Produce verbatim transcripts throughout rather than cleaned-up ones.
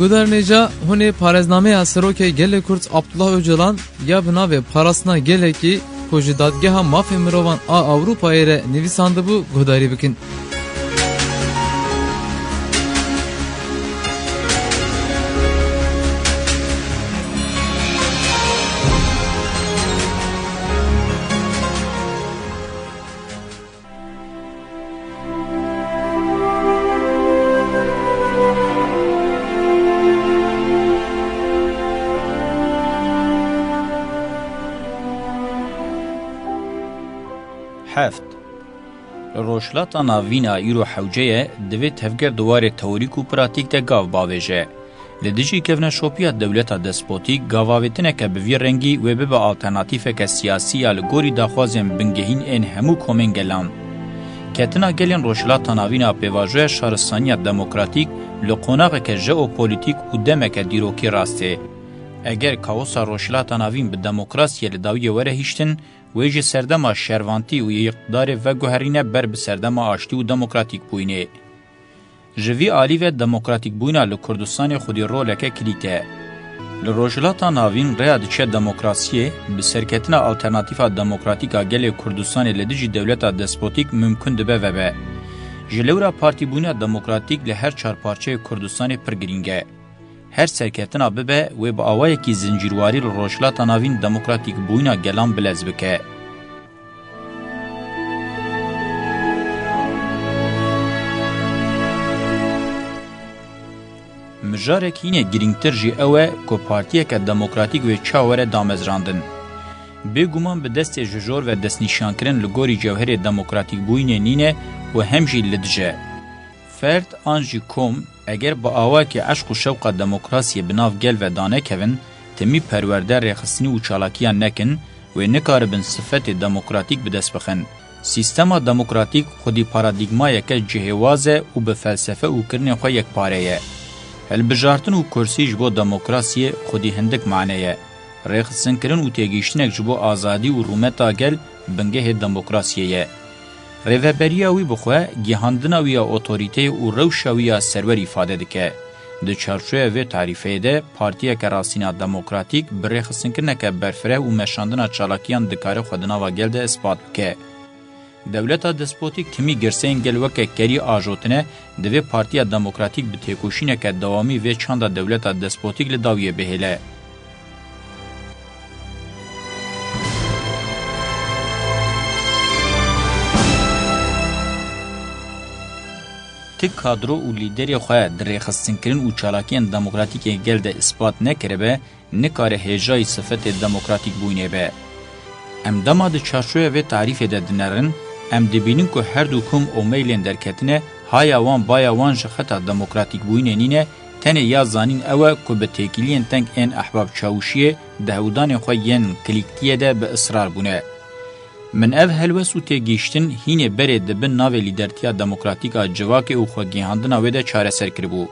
Guhdarên hêja, hûn ê parêznameya Serokê Gelê Kurd Abdullah Ocalan ya bi navê Parastina Gelekî ku ji Dadgeha Mafê Mirovan a Ewropayê re nivîsandibû guhdarî bikin. Heft. Li Rojhilata Navîn a îro hewce ye, divê tevger di warê teorîk û pratîk de gav bavêje. Li dijî kevneşopiya dewleta despotîk, gavavêtineke bi vî rengî wê bibe alternatîfeke siyasî ya li gorî daxwazên bingehîn ên hemû komên gelan. Ketina gelên Rojhilata Navîn a pêvajoya şaristaniya demokratîk li qonaxeke jeopolîtîk û demeke dîrokî rast ê. Eger kaosa Rojhilata Navîn bi demokrasiyê li dawiyê were hiştin, wê ji serdema şervantî û yê îqtidarê veguherîne ber bi serdema aştî û demokratîkbûyînê. Ji vî alî ve demokratîkbûyîna li Kurdistanê xwedî roleke kilît e. Li Rojhilata Navîn rêya diçe demokrasiyê, bi serketina alternatîfa demokratîk a gelê Kurdistanê li dijî dewleta despotîk mimkun dibe vebe. Ji lewra partîbûyîna demokratîk li her çar parçeyê Kurdistanê pir girîng e. Her serketina bibe, wê bi awayekî zincîrwarî li Rojhilata Navîn demokratîkbûyîna gelan bilez bike. Mijarek hînê girîngtir jî ew e ku partiyeke demokratîk wê çawa were damezrandin. Bêguman bi destê ji jor ve destnîşankirin li gorî cewherê demokratîkbûyînê nîne û hem jî li dij e. Ferd an jî kom, eger bi awayekî eşq û şewqa demokrasiyê bi nav gel ve danekevin, timî perwerde, rêxistinî û çalakiyan nekin, wê nikaribin sifetê demokratîk bi dest bixin. Sîstema demokratîk xwedî paradîgmayeke cihêwaz e û bi felsefe û kirinên xwe yekpare ye. Hilbijartin û kursî ji bo demokrasiyê xwedî hindik mane ye. Rêxistinkirin û têgihiştinek ji bo azadî û rûmeta gel bingehê demokrasiyê ye. Rêveberiya wî bi xwe, gihandina wî ya otorîteyê û rewşa wî ya serwer îfade dike. Di çarçoya vê tarîfeyê de, partiyeke rastîna demokratîk bi rêxistinkirineke berfireh û meşandina çalakiyan dikare xwe di nava gel de ispat bike. Dewleta despotîk timî girseyên gel weke kerî ajotine, divê Partiya Demokratîk bi têkoşîneke dewamî vê çanda dewleta despotîk li dawiyê bihêle. Ti kadro û lîderê xwe di rêxistinkirin û çalakiyên demokratîk ên gel de îspat nekiribe, nikare hêjayî sifetê demokratîk bûyînê be. Em dema di çarçoya vê tarîfê de dinerin, em dibînin ku her du kom û meylên derketine haya wan baya wan ji xeta demokratîk bûyînê nîne, tenê ya zanîn ew e ku bi têkiliyên teng ên Ehbab Çawişiyê di hewdanên xwe yên kilîktiyê de bi israr bûne. Min ev helwest û têgihiştin hînê berê di bin navê lîdertiya demokratîk a civakê û xwegihandina wê de çareser kiribû.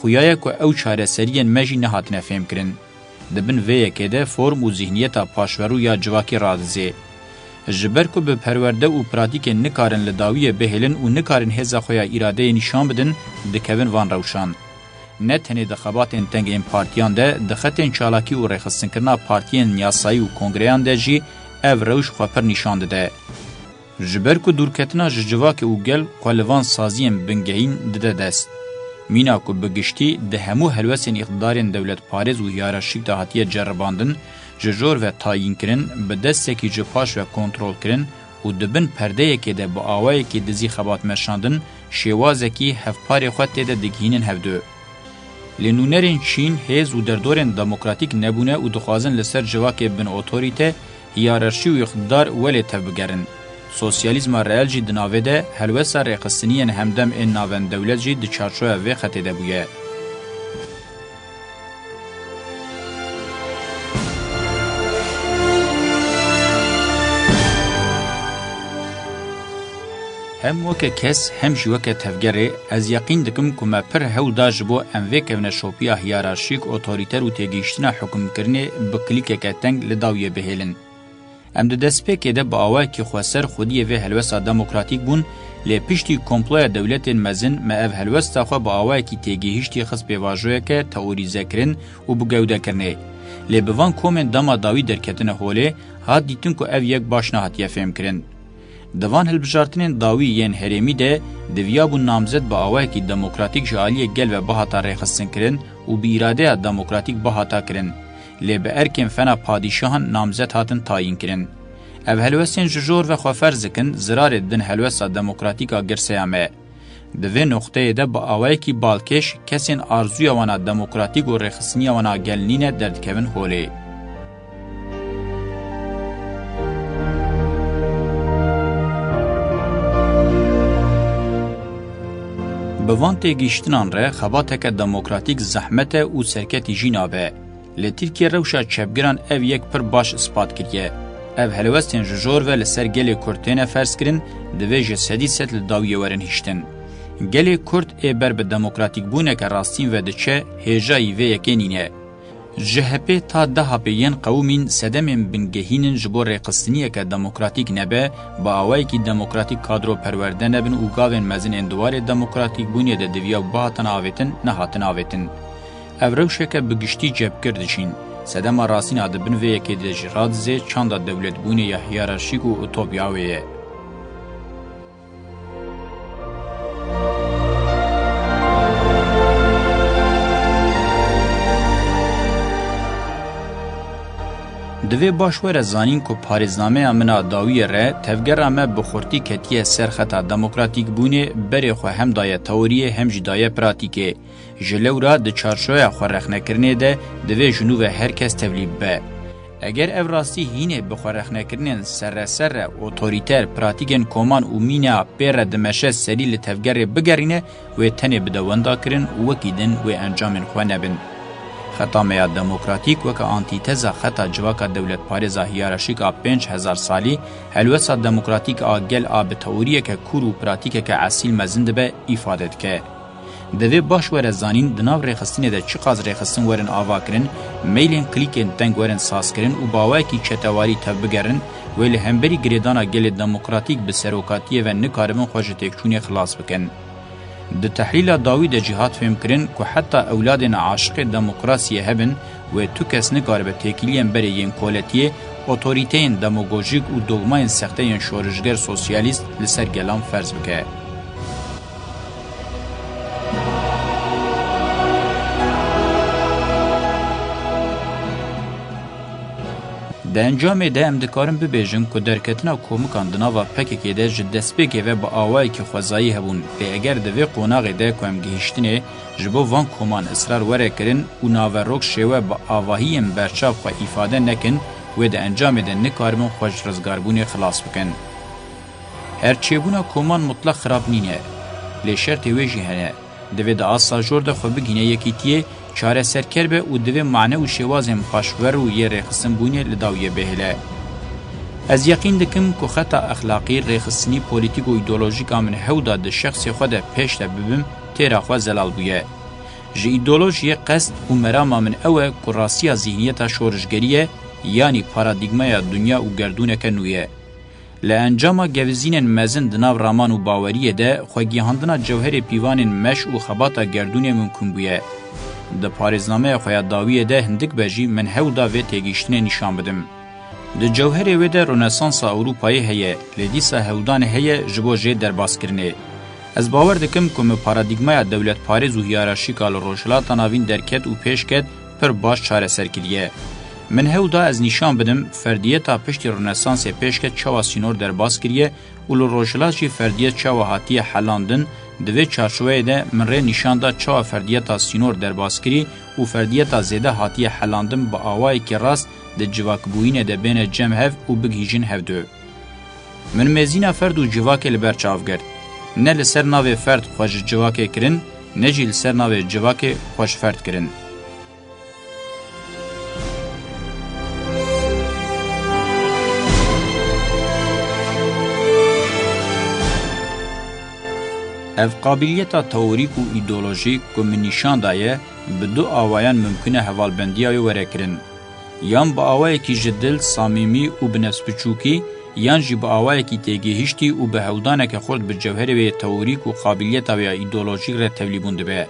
Xuya ye ku ew çareseriyên me jî nehatine fêmkirin. Di bin vê yekê de form û zîhniyeta paşverû ya civakî radizê. Ji ber ku bi perwerde û pratîkên nikarin li dawiyê bihêlin û nikarin hêza xwe ya îradeyê nîşan bidin, dikevin van rewşan. Ne tenê di xebatên teng ên partiyan de, di xetên çalakî û rêxistinkirina partiyên yasayî û kongreyan de jî ev rewş xwe pir nîşan dide. Ji ber ku dûrketina ji civakê û gel xwe li van saziyên bingehîn dide dest. Mîna ku bi giştî di hemû helwestên îqtidarên dewletparêz û hiyerarşîk de hatiye ceribandin, ji jor ve tayînkirin, bi destekî ji paş ve kontrolkirin û di bin perdeyekê de bi awayekî dizî xebat meşandin, şêwazekî hevparê xwe tê de digihînin hevdu. Lê nûnerên çîn hêz û derdorên demokratîk nebûne û dixwazin li ser civakê bin otorîte, hiyerarşî û îqtidar welê tevbigerin. Sosyalîzma reel jî di navê de helwesta rêxistiniyên hemdem ên navendewlet jî di çarçoya vê xetê de bûye. Hem weke kes, hem jî weke tevgerê, ez yeqîn dikim ku me pir hewl da ji bo em vê kevneşopiya hiyerarşîk, otorîter û têgihiştina hukimkirinê bi klîkeke teng li dawiyê bihêlin. Em di destpêkê de bi awayekî xweser xwediyê vê helwesta demokratîk bûn, Lê piştî komploya dewletên mezin me ev helwesta xwe bi awayekî têgihiştî xist pêvajoyeke teorîzekirin û bi gewdekirinê. Lê bi van komên dema dawî derketine holê, hat dîtin ku ev yek baş nehatiye fêmkirin. Di van hilbijartinên dawî yên herêmî de diviyabû namzet bi awayekî demokratîk ji aliyê gel ve bihata rêxistinkirin û bi îradeya demokratîk bihata kirin. Lê bi erkên fena padîşahan namzet hatin tayînkirin. Ev helwestên ji jor ve xwe ferz dikin, zirarê din helwesta demokratîk a girseya me. Di vê noqteyê de bi awayekî balkêş kesên arzuya wan a demokratîk û rêxistiniya wan a gel nîne derdikevin holê. Bi van têgihiştinan re xebateke demokratîk zehmet e û serketî jî nabe. Li Tirkiye rewşa çepgiran ev yek pir baş ispat kiriye. Ev helwestên ji jor ve li ser gelê Kurd têne ferzkirin, divê ji sedî sed li dawiyê werin hiştin. Gelê Kurd ê ber bi demokratîkbûneke rastîn ve diçe, hêjayî vê yekê nîne. J H P ta dehapê yên qewimîn sedemên bingehîn in ji bo rêxistiniyeke demokratîk nebe, bi awayekî demokratîk kadro perwerde nebin û gavên mezin ên di warê demokratîkbûnê de diviya bihatan avêtin, nehatin avêtin. Ev rewşeke bi giştî cebkir dişîn. Sedema rastîn a di bin vê yekê de jî radizê çanda dewletbûnê ya hiyerarşîk û utopya wê ye. Divê baş were zanîn ku parêznameya min a dawiyê re tevgera me bi xurtî ketiye ser xeta demokratîkbûnê, berê xwe hem daye teoriyê hem jî daye pratîkê. Ji lewra di çarçoya xwerexnekirinê de divê ji nû ve her kes tevlî bibe. Eger ev rastî hînê bi xwerexnekirinên serre serre otorîter, pratîkên koman û mîna pê re dimeşe serî li tevgerê bigerîne, wê tenê bide wendakirin û wekî din wê encamên xwe nebin. Xeta me ya demokratîk weke antîteza xeta civaka dewletparêza hiyerarşîk a pênc hezar salî, helwesta demokratîk a gel a bi teoriyeke kûr û pratîkeke esîl mezin dibe, îfade dike. Divê baş were zanîn, di nav rêxistinê de çiqas rêxistin werin avakirin, meylên klîkên teng werin sazkirin û bi awayekî çetewarî tevbigerin, wê li hemberî girêdana gelê demokratîk bi serokatiyê ve nikaribin xwe ji têkçûnê xilas bikin. Di tehlîla dawî de jî hat fêmkirin ku heta ewladên aşiqê demokrasiyê hebin, wê tu kes nikaribe têkiliyên berê yên koletiyê, otorîteyên demagojîk û dogmayên sexte yên şorişger sosyalîst li ser gelan ferz bike. Di encamê de em dikarin bibêjin ku derketina komikan di nava P K K de ji destpêkê ve bi awayekî xwezayî hebûn, lê eger di vê qonaxê de ku em gihîştinê, ji bo van koman israr were kirin û naverok şêwe bi avahiyên berçav xwe îfade nekin, wê di encamê de nikaribin xwe ji rizgarbûnê xilas bikin. Her çêbûna koman mutleq xirab nîne, lê şertê wê jî hene. Divê di asta jor de xwe bigihîne yekîtiyê, çareserker be û divê mane û şêwazên paşver û yê rêxistinbûnê li dawiyê bihêle. Ez yeqîn dikim ku xeta exlaqî, rêxistinî, polîtîk û îdeolojîk a min hewda di şexsê xwe de pêş de bibim, têra xwe zelal bûye. Ji îdeolojiyê qest û merama min ew e ku rastiya zîhniyeta şorişgerî ye, yanî paradîgmaya dinya û gerdûneke nû ye. Li encama gevizînên mezin di nav raman û baweriyê de, xwegihandina cewherê pîvanên meş û xebata gerdûnê mimkun bûye. Di parêznameya xwe ya dawiyê de hindik be jî min hewl da vê têgihiştinê nîşan bidim. Di cewherê wê de Ronesansa Ewropayê heye, lê dîsa hewldanê heye ji bo jê derbas kirinê. Ez bawer dikim ku min paradîgmaya dewletparêz û hiyerarşîk a li Rojhilata Navîn derket û pêş ket, pir baş çareser kiriye. Min hewl da ez nîşan bidim, ferdiyeta piştî Ronesansê pêşket çawa sînor derbas kiriye û li Rojhilat jî ferdiyet çawa hatiye helandin, di vê çarçoveyê de min rê nîşan da çawa ferdiyeta sînor derbas kirî û ferdiyeta zêde hatiye helandin bi awayekî rast di civakbûyînê de bêne cem hev û bigihîjin hevdu. Min mêzîna ferd û civakê li ber çav girt. Ne li ser navê ferd xwe ji civakê kirin, ne jî li ser navê civakê xwe ji ferd kirin. Ev qabiliyeta teorîk û îdeolojîk ku min nîşan daye, bi du awayan mimkun e hevalbendiya wê were kirin. Yan bi awayekî ji dil, samîmî û bi nefsbiçûkî, yan jî bi awayekî têgihiştî û bi hewdaneke xurt bi cewherê wê yê teorîk û qabiliyeta wê ya îdeolojîk re tevlîbûn dibe.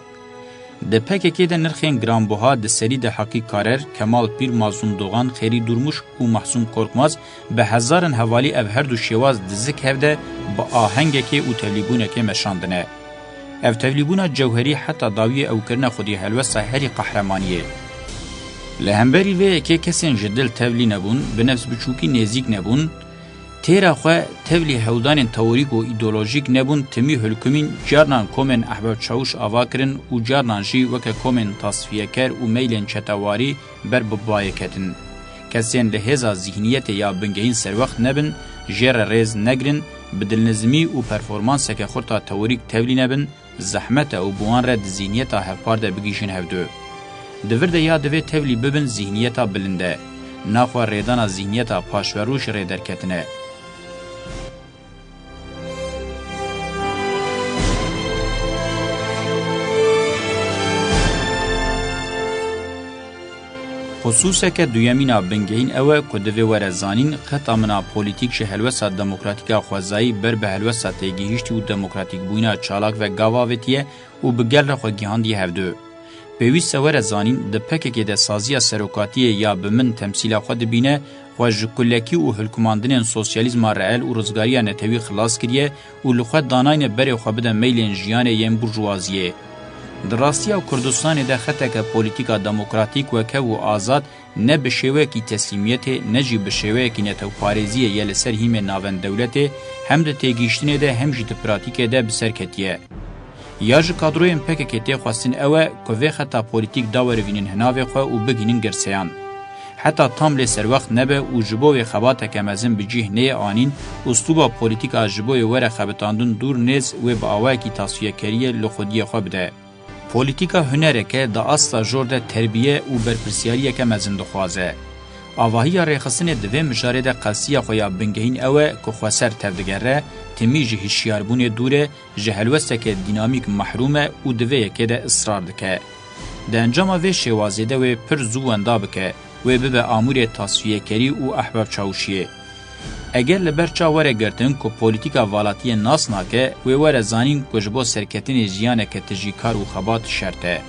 Di P K K de nirxên giranbuha di serî de Heqî Karer, Kemal Pîr, Mazlûm Dogan, Xêrî Durmuş û Mahsûm Korkmaz bi hezaran hevalî ev her du şêwaz di zik hev de bi ahengekê û tevlîbûnekê meşandine. Ev tevlîbûna cewherî heta dawiyê ew kirine xwedî helwesta herî qehremaniyê. Li hemberî vê yekê kesên ji dil tevlî nebûn, bi nefs biçûkî nêzîk nebûn, têra xwe tevlî hewdanên teorîk û îdeolojîk nebûn, timî hilkumîn, carnan komên Ehbab Çawûş ava kirin û carnan jî weke komên tasfiyeker û meylên çetewarî ber bi bayê ketin. Kesên li hêza zîhniyetê ya bingehîn serwext nebin, jê re rêz negirin, bi dilnizmî û performanseke xurt a teorîk tevlî nebin, zehmet e û bi wan re di zîhniyeta hevpar de bigihîjin hevdu. Di vir de ya divê tevlî bibin zîhniyeta bilind e. Naxwe rêdana zîhniyeta paşverû ji rê derketine. Xusûseke duyemîn a bingehîn ew e ku divê were zanîn, xeta min a polîtîk ji helwesta demokratîk a xwezayî ber bi helwesta têgihiştî û demokratîkbûyîna çalak ve gav avêtiye û bi gel re xwe gihandiye hevdu. Pêwîst e were zanîn, di P K K de saziya serokatiyê ya bi min temsîla xwe dibîne, xwe ji kulekî û hilkumandinên sosyalîzma reel û rizgariya netewî xilas kiriye û li xwe danayne berê xwe bide meylên jiyanê yên burjûwaziyê. Di rastiya Kurdistanê de xeteke polîtîka demokratîk, wekev û azad ne bi şêweyekî teslîmiyetê ne jî bi şêweyekî netewparêziyê ye li ser hîmê navend dewletê, hem di têgihiştinê de hem jî di pratîkê de bi ser ketiye. Ya ji kadroyên P K K tê xwestin ew e ku vê xeta polîtîk dawerivînin hinavê xwe û bigihînin girseyan. Heta tam lê serwext nebe û ji bo wê xebateke mezin bi cih neyê anîn, uslûba polîtîk a ji bo wê were xebitandin dûr nêz wê bi awayekî tasfiyekeriyê li xwediyê xwe bide. Polîtîka hunereke di asta jor de terbiye û berpirsiyariyeke mezin dixwaze. Avahiya rêxistinê di vê mijarê de qestiya xwe ya bingehîn ew e ku xweser tevdigere, timî ji hişyarbûnê dûr e, ji helwesteke dînamîk mehrûm e û di vê yekê de israr dike. Di encama vê şêwazê de wê pir zû wenda bike, wê bibe amûrê tasfiyekerî û Ehbab Çawuşiyê. Eger li ber çav were girtin ku polîtîka valatiyê nas nake, wê were zanîn ku ji bo serketinê jiyaneke tijî kar û xebat şert e.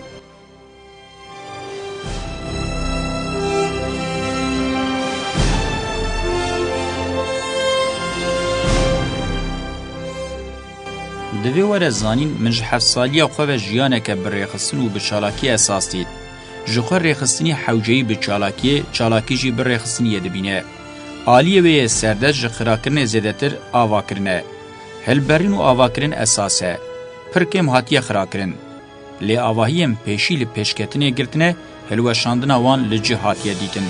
Divê were zanîn, min ji heft saliya xwe ve jiyaneke bi rêxistin û bi çalakiyê esas dît. Ji xwe rêxistinî hewceyî bi çalakiyê, çalakî jî bi rêxistiniyê dibîne. Aliyê wê yê serdest ji xirakirinê zêdetir avakirin e. Hilberîn û avakirin esas e. Pir kêm hatiye xirakirin. Lê avahiyên pêşî li pêşketinê girtine, hilweşandina wan li cih hatiye dîtin.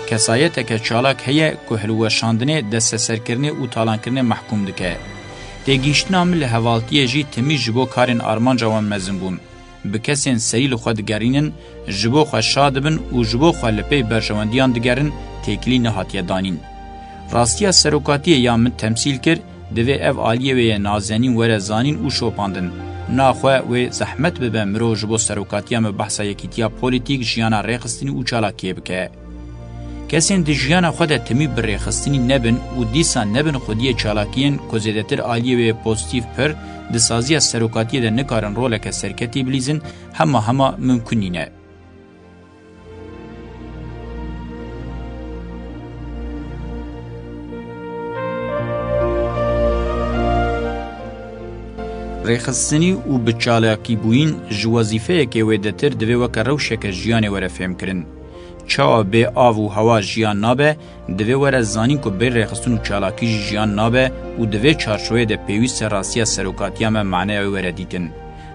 Kesayeteke çalak heye ku hilweşandinê, desteserkirinê û talankirinê mehkûm dike. Têgihiştina min li hevaltiyê jî timî ji bo karên armanca wan mezin bûn. Bi kesên serî li xwe digerînin, ji bo xwe şa dibin û ji bo xwe li pey berjewendiyan digerin, têkilî nehatiye danîn. Rastiya serokatiyê ya min temsîl kir, divê ev aliyê wê yê nazenîn were zanîn û şopandin. Naxwe wê zehmet bibe mirov ji bo serokatiya me behsa yekîtiya polîtîk, jiyana rêxistinî û çalakiyê bike. Kesên di jiyana xwe de timî bi rêxistinî nebin û dîsa nebin xwediyê çalakiyên ku zêdetir aliyê wê yê pozîtîf pir di saziya serokatiyê de nikarin roleke serketî bilîzin, hema hema mimkun nîne. Rêxistinî û bi çalakîbûyîn ji wezîfeyekê wêdetir divê weke rewşeke jiyanê were fêmkirin. Çawa bê av û hewa jiyan nabe, divê were zanîn ku bê rêxistin û çalakî jî jiyan nabe û di vê çarçoveyê de pêwîst e rastiya serokatiya me maneya wê were dîtin.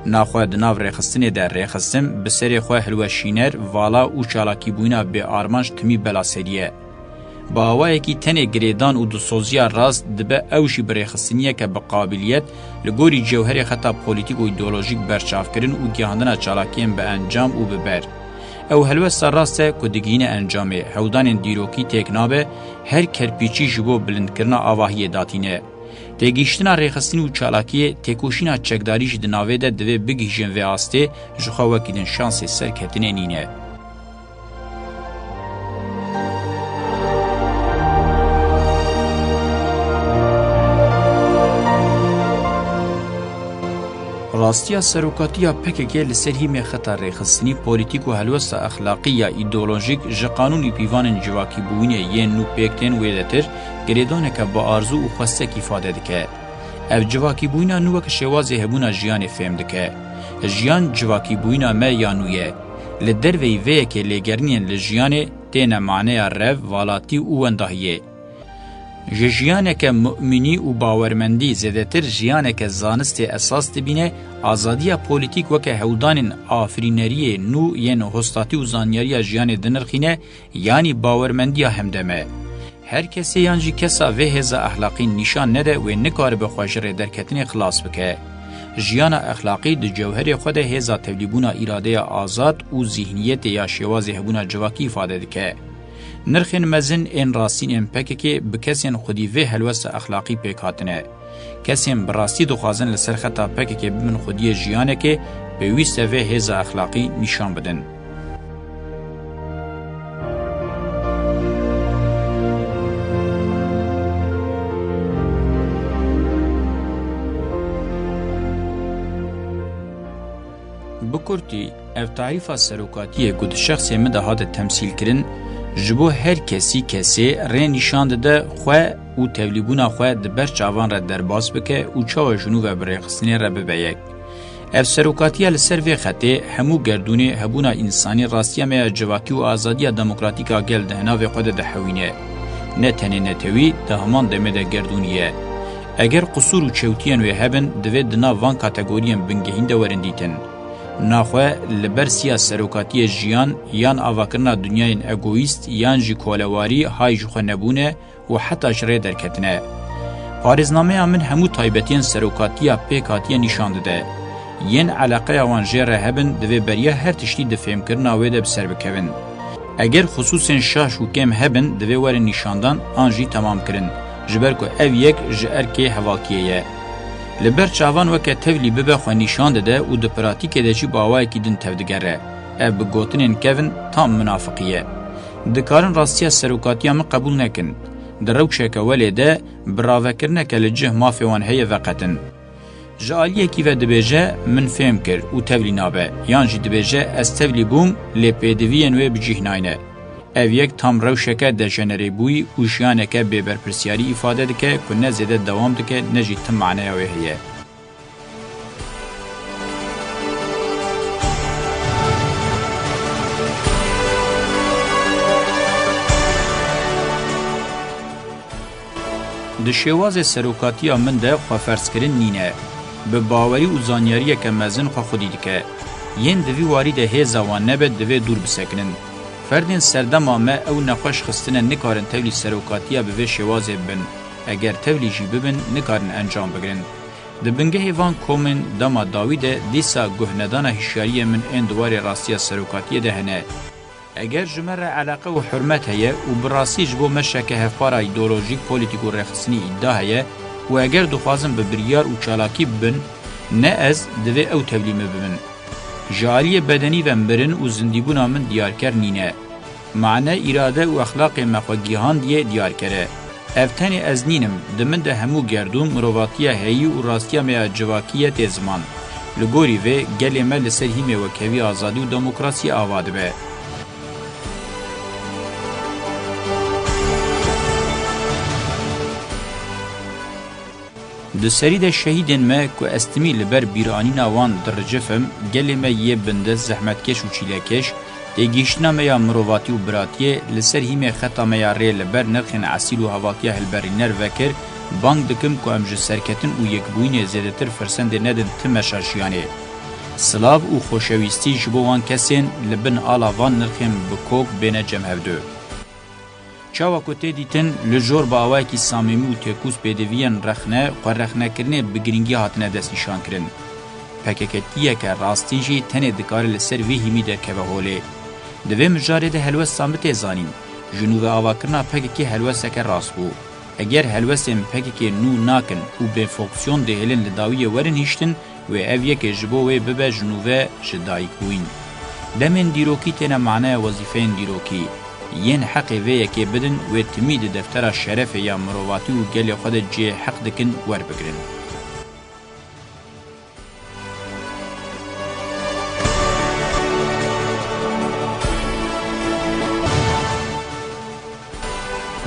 Naxwe di nav rêxistinê de rêxistin bi serê xwe hilweşîner, vala û çalakîbûyîna bêarmanc timî bela serî ye. Bi awayekî tenê girêdan û dilsoziya rast dibe ew jî bi rêxistiniyeke bi qabiliyet, li gorî cewherê xeta polîtîk û îdeolojîk berçavkirin û gihandina çalakiyên bi encam û bi ber. Ew helwesta rast e ku digihîne encamê, hewdanên dîrokî têk nabe, her kerpîçî ji bo bilindkirina avahiyê datîne. Têgihiştina rêxistinî û çalakiyê, têkoşîna çekdarî jî di navê de divê bigihîjin vê astê, ji xwe wekî din şansê serketinê nîne. Rastiya serokatiya P K K li ser hîmê xeta rêxistinî, polîtîk û helwesta exlaqî ya îdeolojîk ji qanûn û pîvanên civakîbûyînê yên nû pêk tên wêdetir, girêdaneke bi arzû û xwestek îfade dike. Ev civakîbûyîna nû wek şêwazê hebûna jiyanê fêm dike. Jiyan civakîbûyîna me ya nû ye. Li derveyî vê yekê lêgerînên li jiyanê têne maneya rev, valatî û wendahiyê. Ji jiyaneke mu'minî û bawermendî zêdetir jiyaneke zanistê esas dibîne, azadiya polîtîk weke hewldanên afirîneriyê nû yên hostatî û zanyariya jiyanê dinirxîne, yanî bawermendiya hemdem e. Her kesê yan jî kesa vê hêza exlaqî nîşan nede, wê nikaribe xwe ji rêderketinê xilas bike. Jiyana exlaqî di cewherê xwe de hêza tevlîbûna îradeya azad û zîhniyetê ya şêwazê hebûna civakî îfade dike. Nirxên mezin ên rastîn ên P K K bi kesên xwedî vê helwesta exlaqî pêk hatine. Kesên bi rastî dixwazin li ser xeta P K K bibin xwediyê jiyanekê, pêwîst e vê hêza exlaqî nîşan bidin. Bi kurtî, ev tarîfa serokatiyê ku di şexsê min de hate temsîlkirin, ji bo her kesî kesê rê nîşan dide xwe û tevlîbûna xwe di ber çavan re derbas bike û çawa ji nû ve bi rêxistinê re bibe yek. Ev serokatiya li ser vê xetê hemû gerdûnê hebûna însanî, rastiya me ya civakî û azadiya demokratîk a gel di hinavê xwe de dihewîne. Ne tenê netewî, di heman demê de gerdûnî ye. Eger qisûr û çewtiyên wê hebin, divê di nav van kategoriyên bingehîn de werin dîtin. Naxwe li ber siya serokatiyê jiyan yan avakirina dinyayên egoîst yan jî kolewarî hay ji xwe nebûne û heta ji rê derketine. Parêznameya min hemû taybetiyên serokatiya pêk hatiye nîşan dide. Yên eleqeya wan jê re hebin, divê beriya her tiştî di fêmkirina wê de bi ser bikevin. Eger xisûsên şaş û kêm hebin, divê werin nîşandan an jî temamkirin, ji ber ku ev yek ji erkê hevaltiyê ye. Li ber çavan weke tevlî bibe xwe nîşan dide û di pratîkê de jî bi awayekî din tevdigere. Ev bi gotinên kevin tam minafiqî ye. Dikarin rastiya serokatiya min qebûl nekin. Di rewşeke welê de bi ravekirineke li cih mafê wan heye veqetin. Ji aliyekî ve dibêje, min fêm kir û tevlî nabe, yan jî dibêje, ez tevlî bûm, lê pêdiviyên wê bi cih nayne. Ev yek tam rewşeke dejenerêbûyî û jiyaneke bêberpirsyarî îfade dike ku ne zêde dewam dike ne jî tim maneya wê heye. Di şêwazê serokatiya min de xweferzkirin nîne. Bi bawerî û zanyariyeke mezin xwe xwedî dike. Yên di vî warî de hêza wan nebe, divê dûr bisekinin. Ferdên serdema me ew nexweş xistine nikarin tevlî serokatiya bi vê şêwazê bibin. Eger tevlî jî bibin, nikarin encam bigirin. Di bingehê van komên dema dawî de dîsa guhnedana hişyariyê min ên di warê rastiya serokatiyê de hene. Eger ji me re eleqe û hurmet heye û bi rastî ji bo meşeke hevpar a îdeolojîk, polîtîk û rêxistinî îdia heye û eger dixwazin bi biryar û çalakî bibin, ne ez, divê ew tevlî min bibin. Ji aliyê bedenî ve mirin û zindîbûna min diyarker nîne. Mane, îrade û exlaqê me xwe gihandiye diyarker e. Ev tenê ez nînim, di min de hemû gerdûn, mirovatiya heyî û rastiya me ya civakî ye tê ziman. Li gorî vê, gelê me li ser hîmê wekhevî, azadî û demokrasiyê ava dibe. Di serî de şehîdên me ku ez timî li ber bîranîna wan diricifim, gelê me yê bindest, zehmetkeş û çîlekeş, têgihiştina me ya mirovatî û biratiyê li ser hîmê xeta me ya rê li ber nirxên esîl û hevaltiya hilberîner vekir, bang dikim ku em ji serketin û yekbûyînê zêdetir firsendê nedin ti meşa jiyanê. Silav û xoşewîstî ji bo wan kesên li bin ala van nirxên bi kok bêne cem hevdu. Çawa ku tê dîtin, li jor bi awayekî samîmî û têkûz pêdiviyên rexne, xwerexnekirinê bi girîngî hatine destnîşankirin. P K K tiyeke rastîn jî tenê dikare li ser vî hîmî derkeve holê. Di vê mijarê de helwesta min tê zanîn. Ji nû ve avakirina P K K helwesteke rast bû. Eger helwestên P K K nû nakin û bêfonksiyon dihêlin li dawiyê werin hiştin, wê ev yekê ji bo wê bibe ji nû ve ji dayik bûyîn. Demên dîrokî têne maneya wezîfeyên dîrokî. Yên heqê vê yekê bidin, wê timî di deftera şerefê ya mirovatî û gelê xwe de cihê heq dikin werbigirin.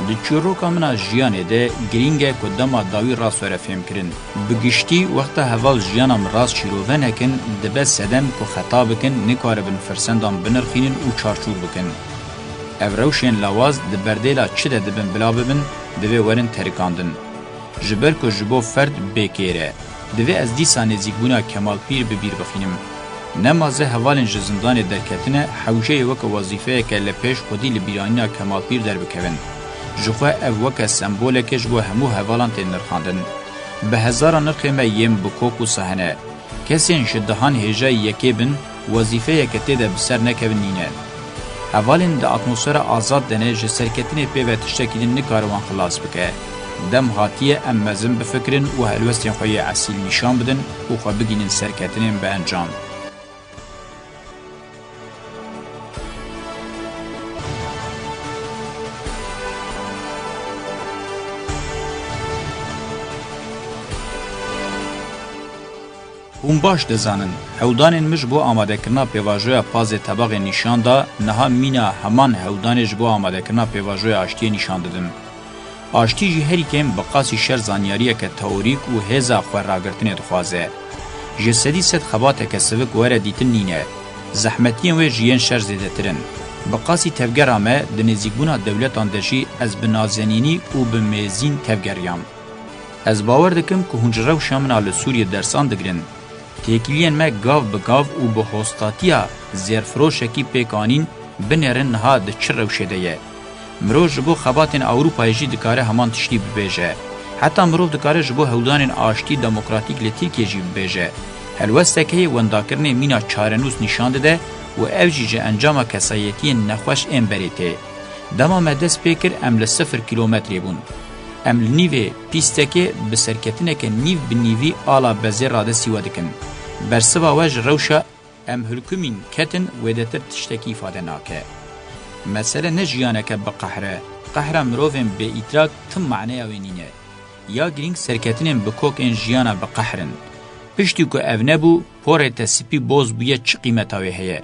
Di çîroka min a jiyanê de girîng e ku dema dawî rast were fêmkirin. Bi giştî, wexta heval jiyana min rast şîrove nekin, dibe sedem ku xeta bikin, nikaribin firsendan binirxînin û çarçûr bikin. Ev rewşên lawaz di berdêla çi de dibin bila bibin, divê werin terikandin. Ji ber ku ji bo ferd bêkêr e. Divê ez dîsa nêzîkbûna Kemalpîr bi bîr bixînim. Nemaze hevalên ji zindanê derketine hewceyê weke wezîfeyeke li pêş xwedî li bîranîna Kemalpîr derbikevin. Ji xwe ev weke semboleke ji bo hemû hevalan tê nirxandin. Bi hezaran nirxê me yên bi kok û sahne. Kesên ji dehan hêjayî yekê bin, wezîfeyeke tê de bi ser nekevin nîne. Hevalên di atmosfera azad de ne, ji serketinê pê ve tiştekî din nikare wan xilas bike. Dem hatiye em mezin bifikirin û helwestên xwe yê esîl nîşan bidin û xwe bigihînin serketinên bi encam. Hûn baş dizanin, hewdanên min ji bo amadekirina pêvajoya pazê tebaxê nîşan da, niha mîna heman hewdanê ji bo amadekirina pêvajoya aştiyê nîşan didim. Aştî jî herî kêm bi qasî şer zanyariyeke teorîk û hêza xweragirtinê dixwaze. Ji sedî sed xebateke sivik were dîtin nîne. Zehmetiyên wê ji yên şer zêdetir in. Bi qasî tevgera me di nêzîkbûna dewletan de jî ez bi nazenînî û bi mêzîn tevgeriyam. Ez bawer dikim ku hûn ji rewşa min a li Sûriyê dersan digirin. Têkiliyên me gav bi gav û bi hostatiya zêrfiroşekî pêk anîn, binêrin niha di çi rewşê de ye. Mirov ji bo xebatên Ewropayê jî dikare heman tiştî bibêje. Heta mirov dikare ji bo hewldanên aştî demokratîk li Tirkiyê jî bibêje. Helwestek heye wendakirinê mîna çarenûs nîşan dide û ev jî ji encama kesayetiyên nexweş ên berê tê. Dema me dest pê kir, em li sifir kîlometrê bûn. Em li nîvê pîstekê bi serketineke nîv bi nîvî ala bezê radestî we dikin. Bersiva we ji rewşa em hilkumîn ketin wêdetir tiştekî îfade nake. Mesele ne jiyaneke bi qehr e. Qehra mirovên bêîtrak tim maneya wê nîne. Ya girîng serketinên bi kok ên jiyana bi qehr in. Piştî ku ev nebû, porê te spî boz bûye, çi qîmeta wê heye?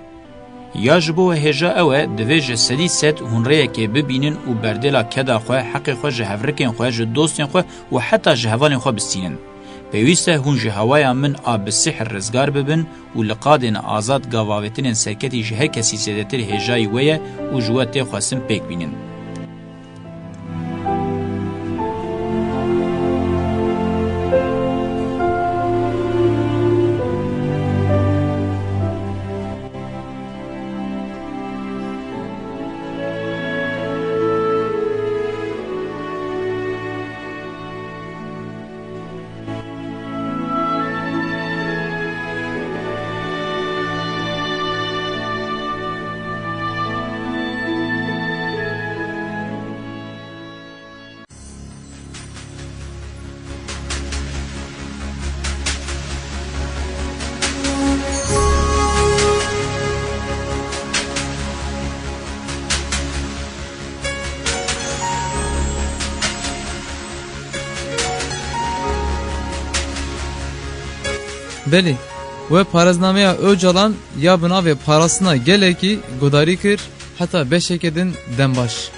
Ya ji bo we hêja ew e, divê ji sedî sed hûn rêyekê bibînin û berdêla keda xwe, heqê xwe ji hevrikên xwe, ji dostên xwe û heta ji hevalên xwe bistînin. Pêwîst e hûn ji hewaya min a bi sîhr rizgar bibin û li qadên azad gavavêtinên serketî ji her kesî zêdetir hêjayî we ye û ji we tê xwestin pêk bînin. Belê, we parêznameya Ocalan ya bi navê Parastina Gelekî guhdarî kir, heta beşeke din dem baş.